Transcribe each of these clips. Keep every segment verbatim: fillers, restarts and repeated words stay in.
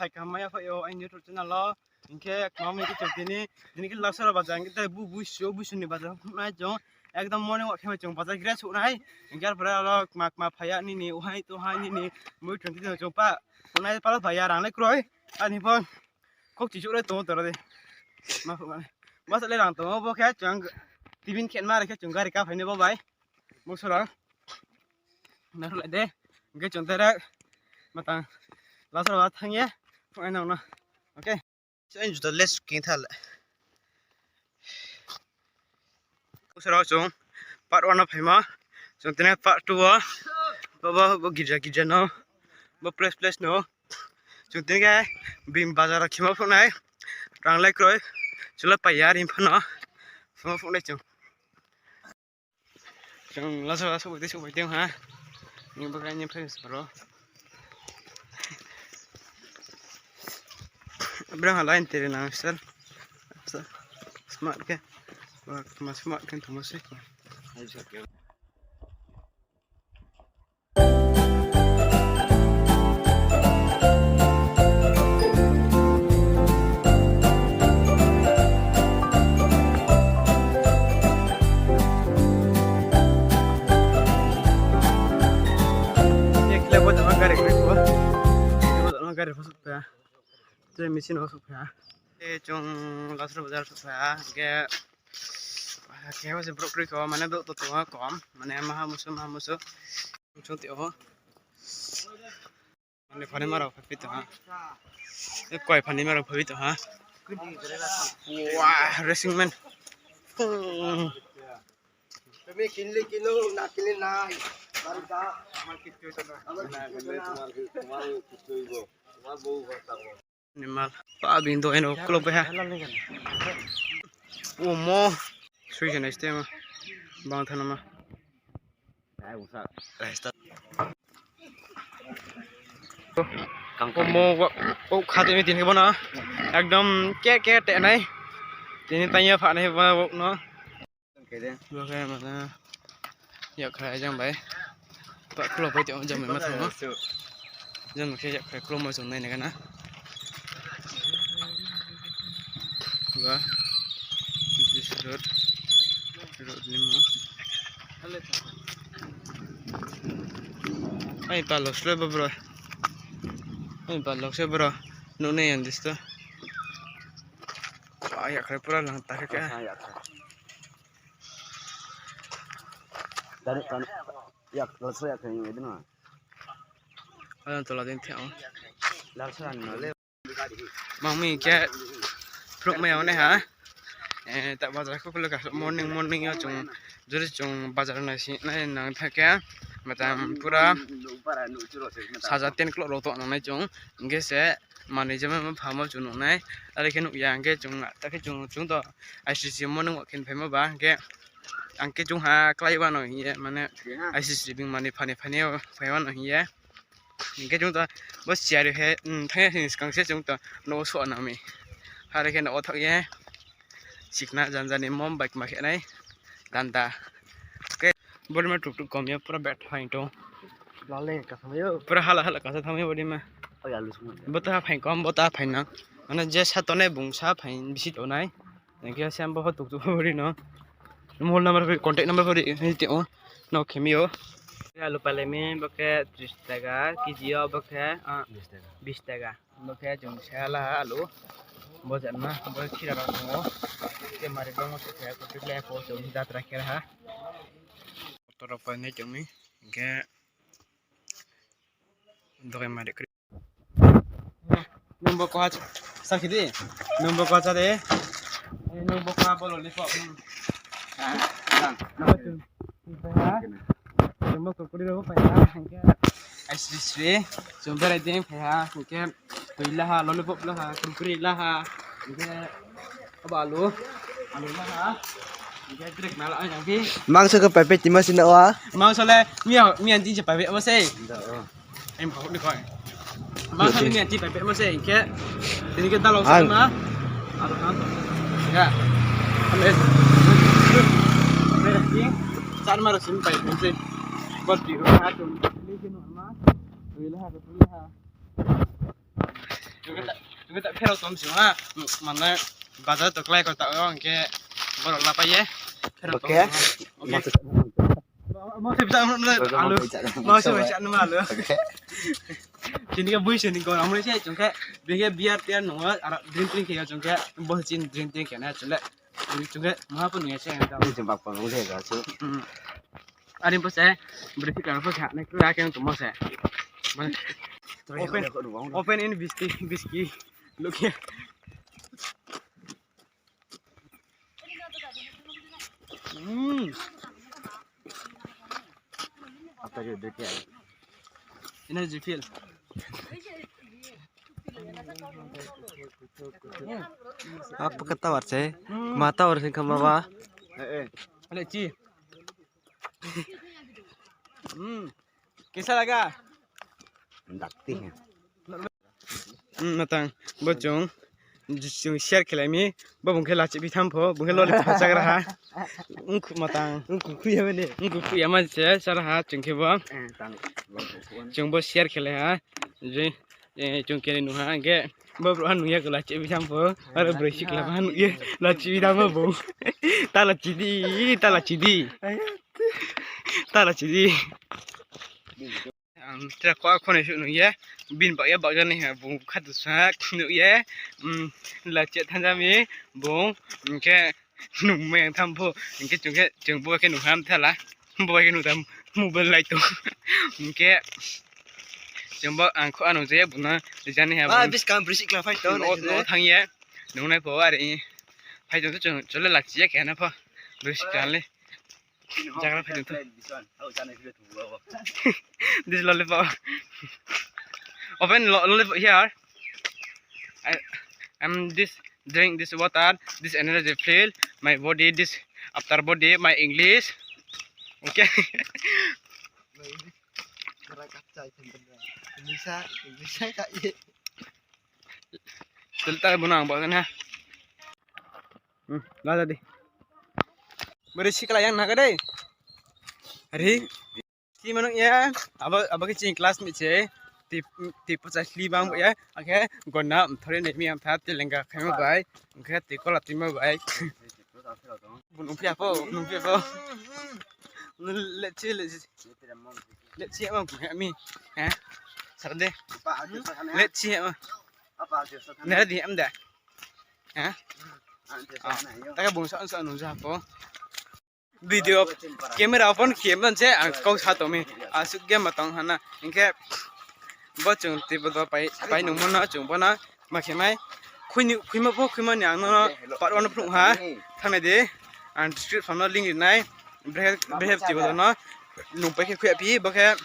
Hai kaham maya phai yo aini YouTube channel o. Hing khe kma mi khe chung tini, tini khe Lasora bazar, hing khe tei bu buisu, buisu ni bazar phnuh nai chung. Ekdom morning walk khe ma chung bazar gre souh nai. Hing khe arpore aro kma kma phai ya nini, uhai tuhai nini, mui chung tini chung pa, phnuh nai pala phai ya rang le kroi. Ani pho, kok chi souh le tong toro de. Ma phnuh nai. Basa le rang tong, bo khe chung, tibin khe ma re khe chung gari ka phai nai bo bai. Bo sora. Naro lai de. Hing khe chung direct matang Lasora ba thanng ye phnuh nai nang no. Okay. Chung juta less king tha le. Bo sora chung part one no phaimo. Chung tini part two o. Bo, bo, bo girja, girja no. Bo place, place no. Chung tini khe bini bazar khemo phnuh nai. Rang le kroi. Chula pai ya ri phano. Phano phnuh nai chung. Chung Lasora souhphai tei souhphai tei ha. Ni bagra ni friends bro. Bro ha line teri nang sir. Smart khe. Ba ma smart khe tongmo se. Ekle bo jama gari khe ko. Bo jama gari pho souhphai ha. Tei machine pho souhphai ha. Tei chung Lasora bazar souhphai ha. Hing khe, khe bo se brouh kroi kho, mane brouh to tong ha kom. Mane maha musu, maha musu. Chung tei o. Mane phanima rao phaiphi tong ha. E koi phanima rao phaiphi tong ha. Wah, racing man. Hmm. Ni mal. Pa bini do eno kulo pai ha. Omo. Sui se nai stem. Bang thanama. Omo, o kha tini, tini khe bo no ekdom ke ke te nai. Tini tang ya pha nai bo no. Bo khe mane yakkhrai jang bai. Pa khulo pai tong jang bai ma thang no. Jang khe yakkhrai khulo ma chung nai na gana. Ba. This road. Road ni mo. Ai pa lok sle bo bro. Ai pa lok se bro. Nuh nai yang dis to. Ai yakkhrai pura lang ta khe. Tani, tani. Yak, Lalsora yak khe nung edin ma. Ano tola din thia o. Lalsora ni no le. Mangmi khe phruk mai ya nai ha. Eh, ta bazar kho khulo ka morning, morning yo chung, jori chung bazar nai si nai nang tha khe. Matam pura saja ten o'clock rao to nang nai chung. Hing khe se manoi jema ma phamo chung nuh nai. Are khe nuh ya hing khe chung, ta khe chung, chung to I C C mo nung khe phaimo ba hing khe. Ang khe chung ha klái wano hing ye, mane I C C bing mani phani phani phai wano hing ye. Hing khe chung to bo siari he, hmm, thang ya sini skang se chung to no so nang mi. Hare khe no o thak ye. Sikna janja ni mom bike ma khe nai. Danda. Oke. Bori ma tuk tuk kom ye pura bet phai tong. Lale ka thang yo. Pura hala hala ka sa thang yo bori ma. Oi, alu sung. Bo ta phai kom, bo ta phai nang. Mane je sa to nai bung sa phai bisi to nai. Hing khe sem bo pho tuk tuk bori no. Mobile number pho, contact number pho ri, ri tong o. No khe mi o. Alu palai mi bo khe tris taka, K G o bo khe, ah, bis taka. Bo khe chung se hala ha alu. Bo jat ma, bo khira rao tong o. Khe mari bangma se khe, kopi khlai pho chung jatra khe ha. Kotor rao pai nai tong mi, hing khe dogai mari kri. Nung bo koha sa khe di. Nung bo koha sa de. Nung bo koha bo lollipop. Nung bo kurkure rao bo phai ha, hing khe ice cream sri. Chung berai dei phai ha, hing khe tui la ha, lollipop la ha, kurkure la ha, hing khe abo alu, alu la ha, hing khe drink na la ha, hing khe. Mangso khe pai pai tima sina wa. Mangso le miya, miya di je pai pai abo se. Em, kau ni kau. Mangso ni miya di pai pai abo se, hing khe. Tini khe dalok sa ma. Abo kan. Ya. Ame. Ame lagi. San maro sim pai pai se. Bot di ha tu. Ni khe no ma. Tui la ha, tui la ha. Hing khe ta pherao tom sing ha, mane bazar to klái ko ta o, hing khe borok lapai ye. Pherao tom sing ha. Okay. Mo se bita mo no alu. Mo se bai cha no ma alu. Okay. Chini khe bui se ni gor amri se chung khe, bini khe beer tier nung o, aro drink drink khe yo chung khe, bo chin drink drink khe na chung le. Chung khe maha pho nung ya se ang ta. Ni chung bak pa bung se ga chu. Ani pho se, bri phikar pho sa, nai kra khe tongmo se. Open, open in biski, biski. Look here. Mm. Energy feel. Apa ka tower se? Ma tower se kama ba? Eh, eh. Ale chi. Hmm. Kaisa laga? Dakti hai. Hmm, matang. Bo chung, chung share khelai mi. Bo bung khe lachi bi tham pho, bung khe lollipop chagra ha. Ungkhu matang. Ungkhu khuya mani. Ungkhu khuya mani se, sar ha, chung khe bo. Eh, tang. Chung bo share khelai ha. Je, eh, chung khe nung ha, hing khe. Bo brouh ha nung ya khe lachi bi tham pho. Aro broi sikla ha nung ye. Lachi bi tham pho bung. Ta lachi di, ta lachi di. Ta lachi di. Ang tra kho, kho nai suh nung ye, bini bak ye bak jani ha, bung kha tu sa nung ye, um, la chet thanjami, bung, hing khe nung meng tham pho, hing khe chung khe, chung bo khe nung ham thala, bo khe nung tham, mobile lai tong, hing khe, chung bo ang kho ano je, bung no, jani ha, ah, bung, bis kam bri sikla phai tong, no, no thang ye, nung nai pho, are, phai tong to chung, chole la chi ye khe na pho, bri sikla le. Jagra phai tong to. This lollipop. Open lo-, lollipop here. I, I'm this, drink this water, this energy feel, my body, this after body, my English. Okay. Tel ta bono ang bagan ha. Hmm, lada di. Bari sikla yang naga dei. Ari. Sli manung ya. Abo, abo khe chini classmate se. Tip, tip pachai sli bang ya. Akhe gonna thori nai mi amtha telenga khaima bai. Akhe tikola tima bai. Nung phi apo, nung phi apo. Let's see, let's see. Let's see, emang kami. Eh? Sarde. Let's see, emang. Nara di, em da. Eh? Ah, taka bung sa, sa, nung sa po. Video camera open khe man se, ang kau sa tong mi. Asuk game tong hana. Hingkhe bo chung tei bodo pai, pai nung mano, chung bono. Ma khe mai, khuini, khuima pho, khuima ni ang no part one no phnuh ha, thangnai di, ang description no link rinai, brehep, brehep chibo no, nung pai khe khuya phi, bo khe,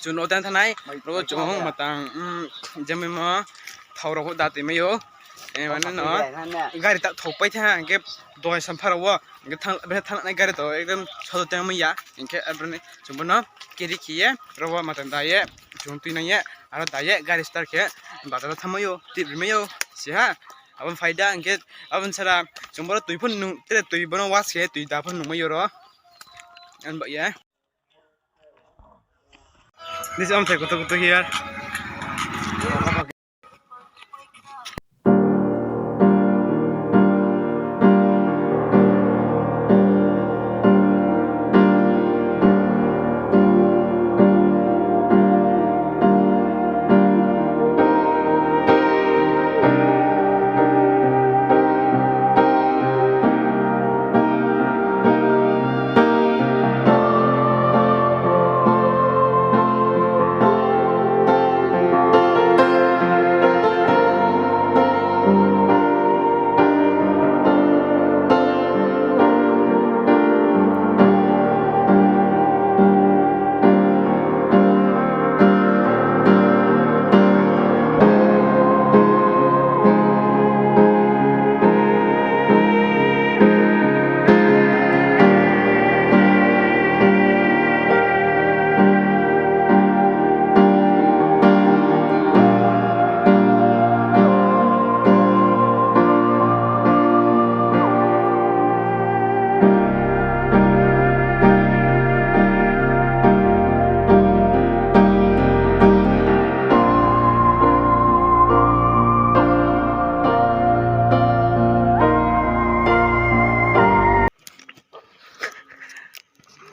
chung no tang thanai, ro chung matang, um, jemai mo, thao rok da tui mai ou, eh, mane no, gari ta thao pai tha, hingkhe doi sampha rao wo, hingkhe thang, brehep thangnai gari to, ekdom soto tang mai ya, hingkhe abrani, chung bono, carry khe ye, ro wo matang da ye, chung tui nang ye, Aro da ye gari start khe bazar wo thanngmai ou, tip rimai ou, si ha. Abo phai da hingkhe, abo sara chung boro tui pho nung, tere tui bono wash khe tui da pho nungmai ou ro. Ang ba ye. This is Amthai Kutu Kutu here.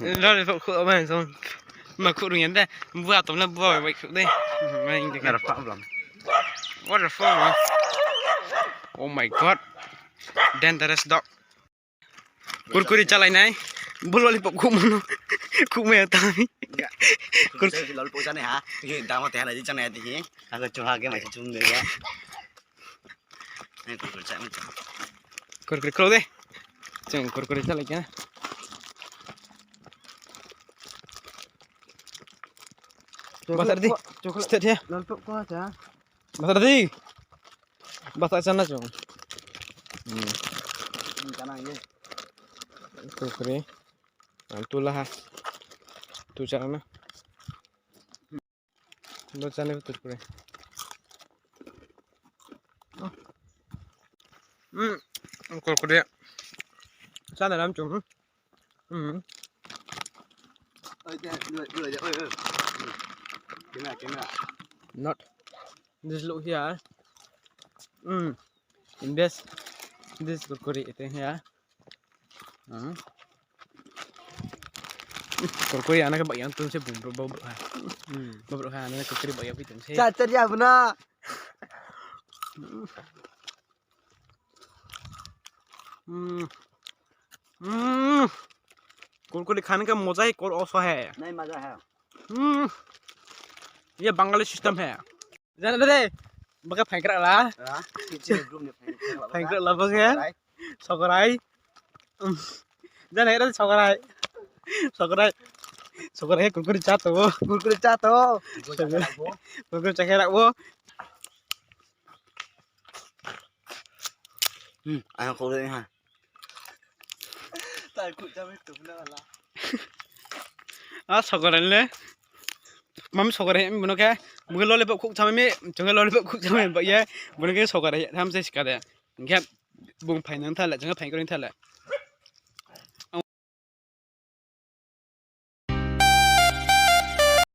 Lollipop khuh bai song. Ma khuh rung yan de. Bua tom le bua bai khuh de. Nara problem. What the fuck, man? Oh my God. Dangerous dog. Kurkure chalai nai. Bo lollipop khuh mano. Khuh maya tami. Kurkure lollipop chánai ha. Dama te hala di chánai ha di hi. Ako chuha ke mai chum de ya. Kurkure chánai. Kurkure khuh de. Chung kurkure chalai kena. Basar di. Chocolate. Start ya. Lollipop ko cha. Basar di. Basar sana chung. Hmm. Kurkure. Ang tu lah ha. Tu chana. Bo chana kurkure. Hmm. Kurkure. Sana ram chung. Hmm. Camera, camera. Not. This look here. Hmm. In this, this kurkure ite here. Hmm. Kurkure ana ke bak yang tung se bung bro bro ha. Hmm. Bro ha ana kurkure bak yang pi tung se. Cha cha ya bna. Hmm. Hmm. Kurkure khane ka moja hi kor oso hai. Nahi maja hai. Hmm. Ye Bangali system hai. Jana de. Baka phaikra la. Ha? Kitchen room ni phaikra la. Phaikra la baka. Sokorai. Sokorai. Hmm. Jana era sokorai. Sokorai. Sokorai kurkure cha to. Kurkure cha to. Kurkure cha khe ra bo. Hmm, ayang kau le ha. A sokorai le. Mam sokorai mi bono khe. Bung khe lollipop khuk chamai mi, chung khe lollipop khuk chamai ba ye. Bono khe sokorai tham se sika de. Hing khe bung phai nang tha le, chung khe phai kro tha le.